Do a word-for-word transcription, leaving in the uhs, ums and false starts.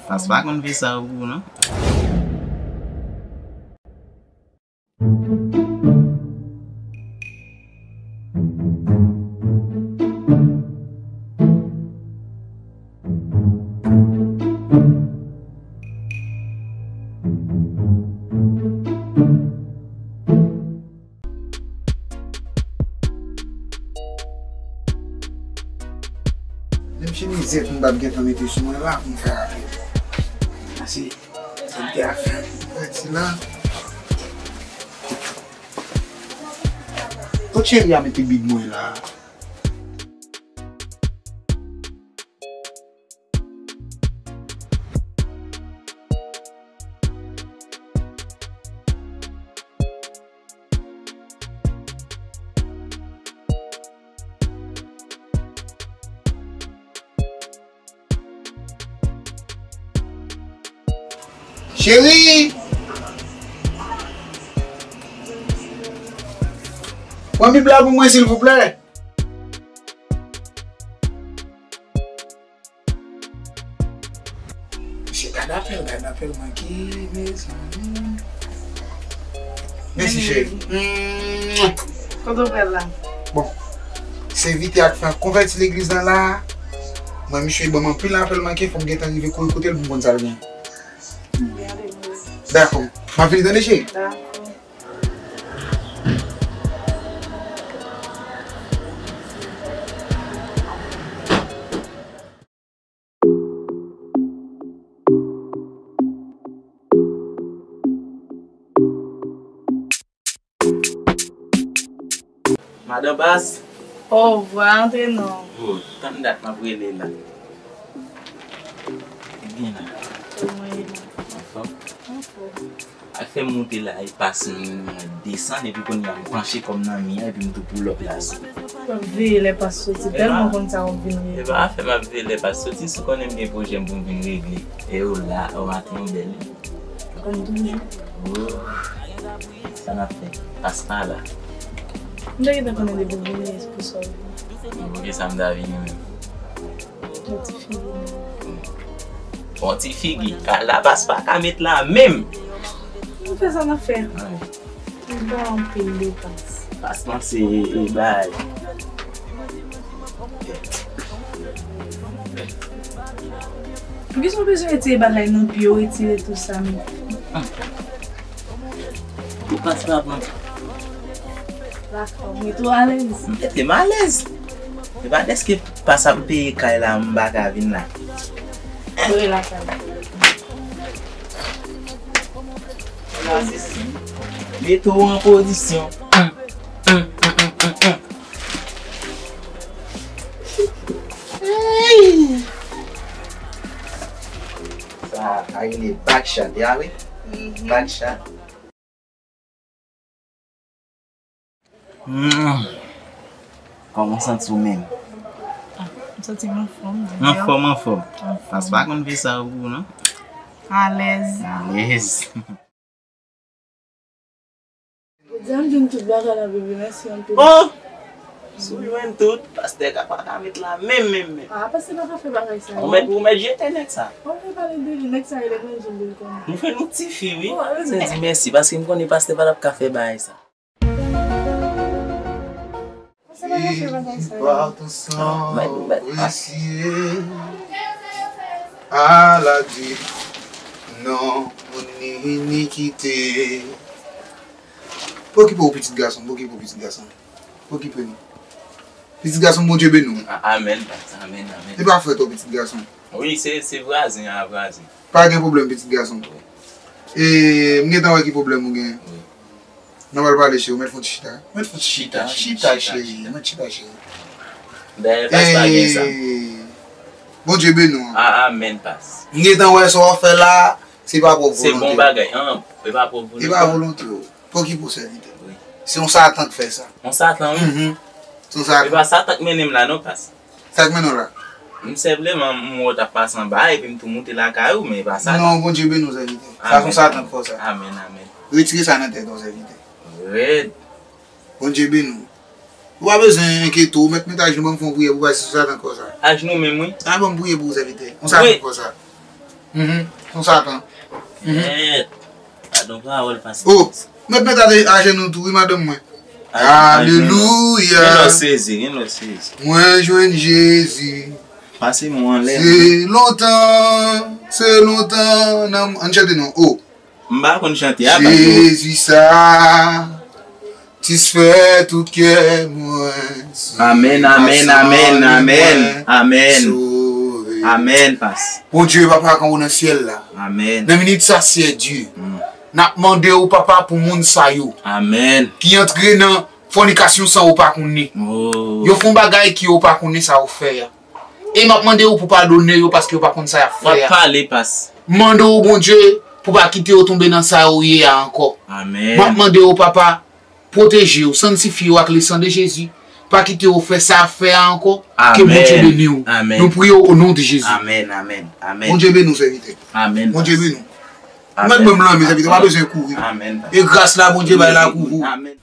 Pas pa konn fè sa pou ou, non. Menm chemizyèt m pa t gentan mete sou mwen la pou m fè apèl. Pase, sa m te ap fè. Rete la. Kot cheri a mete bib mwen la? Cheri! Pran bib la pou mwen, silvouplè. Mesye, gad apèl, gad apèl manke, mezanmi. Mèsi, cheri. Kote w pral la? Bon, se evite ak fè konvèti legliz la la. Mwen, misye ban m anpil apèl manke, fò m gentan rive kouri kote l pou m konn sa l gen. Dakò. M ap vini tande, cheri. Dakò. Madan Pas. Ovwa, antre non. Oh, tann dat m ap rele la. Ebyen la. Kòman ye la? Anfòm. Anfòm. Afè m moute la, e pas m desann, epi kounye a m panche kò m nan mi an, epi m tou pull up la sou. W ap veye lè pas soti, tèlman konn sa w ap vin regle. E pa afè m ap veye lè pas soti, si w konnen m gen pwojè m pou m vin regle. E w la, w maten w bèl wi. Kòm toujou. Oh. Sa n ap fè? Pas pa la. M te gentan konnen depi w vini, se pou sa w vini. Bon, poukisa m ta vini menm? Yon ti figi menm. Bon, ti figi. A, la pas pa ka met la menm. Nou fè sa n ap fè. Ay. M ba anpil de pas. Pas panse e bay. Poukisa w bezwen retire bagay nan pye w, retire tout sa, men? Ou pas pa pran. Dakò, mete w alèz. M mete m alèz. E pa dèske pas ap peye kay la, m pa ka vin la. Mete w an pozisyon. Sa a rele back shot, ya wi. Back shot. Mm. Kòman w santi w menm? Ah, m santi m anfòm. Anfòm, anfòm. Anfòm. Pas pa konn fè sa pou ou, non? Alèz. Alèz. Jodi a m jwenn tout bagay la, bebe, mèsi anpil. Oh! Si w jwenn tout, pastè ka pa ka met la menm, menm, menm. Ah, pastè pa ka fè bagay sa yo. Ou mèt, ou mèt jete nèg sa. Ou mèt pale de li, nèg sa rele Grann Jan, bebe, kòman? Nou fè nou tifi, wi. Ou pa bezwen di mèsi, paske m konnen pastè pa t ap ka fè bagay sa. Pastè pa t ap fè bagay sa yo. Mèt, mèt. Pou okipe w, pitit gason m, pou okipe w, pitit gason m. Pou okipe li. Pitit gason m, Bondye beni w. A-, amèn, pastè. Amèn, amèn. Se pa frè w, pitit gason m. Wi, se, se vwazen an, vwazen. Pa gen pwoblèm, pitit gason m. Wi. E, m gentan wè ki pwoblèm ou gen. Wi. N a pral pale, cheri, ou mèt fè yon ti chita. Ou mèt fè yon ti chita, chita, chita, chita, chita, cheri. Ou mèt chita, cheri. Dayè, pas pa gen sa. E, Bondye beni w. A, amèn, pas. M gentan wè sa w ap fè la, se pa pwòp volonte w. Se bon bagay, an, se pa pwòp volonte. Se pa volonte w. Pou ki pou sèvitè? Wi. Se yon Satan k fè sa. Yon Satan, wi. Mhm. Se yon Satan. E pa Satan k mennen m la, non, pas. Sa k mennen w la? M senpleman, m wè w t ap pase anba a, epi m tou moute lakay ou, men e pa Satan. Non, Bondye beni w, sèvitè. Sa se yon Satan k fè w sa. Amèn, amèn. Retire sa nan tèt ou, sèvitè. Rèd. Bondye beni w. Ou pa bezwen enkyete w, ou mèt met ajnou ban m fè yon priyè pou w, se sou Satan k fè w sa. Ajnou menm, wi. A, ban m priye pou ou, sèvitè. Yon Satan k fè w sa. Mhm. Son Satan. Mhm. Mèt. Gadon pawòl pastè. Oh, mèt mèt ajenou tou wi madanm mwen. Alelouya. Alelouya. Gen lò sezi, gen lò sezi. Mwen jwenn Jezi. Pase mwen anlè. Se lontan, se lontan nan ann chante non. Oh. M pa konn chante a pastè. Jezi sa tisfè tout kè mwen. Amèn, amèn, amèn, amèn, amèn. Sove. Amèn, pas. Bondye papa kan ou nan syèl la. Amèn. Nan minit sa Seyè Dye. Mm. N ap mande ou papa pou moun sa yo Amèn. ki antre nan fònikasyon san ou pa konnen. Oh. Yo fè yon bagay ki yo pa konnen sa yo fè a. E m ap mande ou pou padone yo paske yo pa konn sa y ap W ap fè a. Pale pas. Mande ou Bondye pou pa kite yo tonbe nan sa yo ye a ankò. Amèn. M ap mande ou papa pwoteje yo, sanktifye yo ak le san de Jezi. Pa kite yo fè sa y ap fè a ankò. Ke Amèn. Bondye beni w. Amèn. Nou priye w o non de Jezi. Amèn, amèn, amèn. Bondye beni w sèvitè. Amèn. Bondye beni w. Amèn. Mwen menm lan men sèvitè, pa bezwen kouri. Amèn. E gras la Bondye bay la pou ou. Amèn.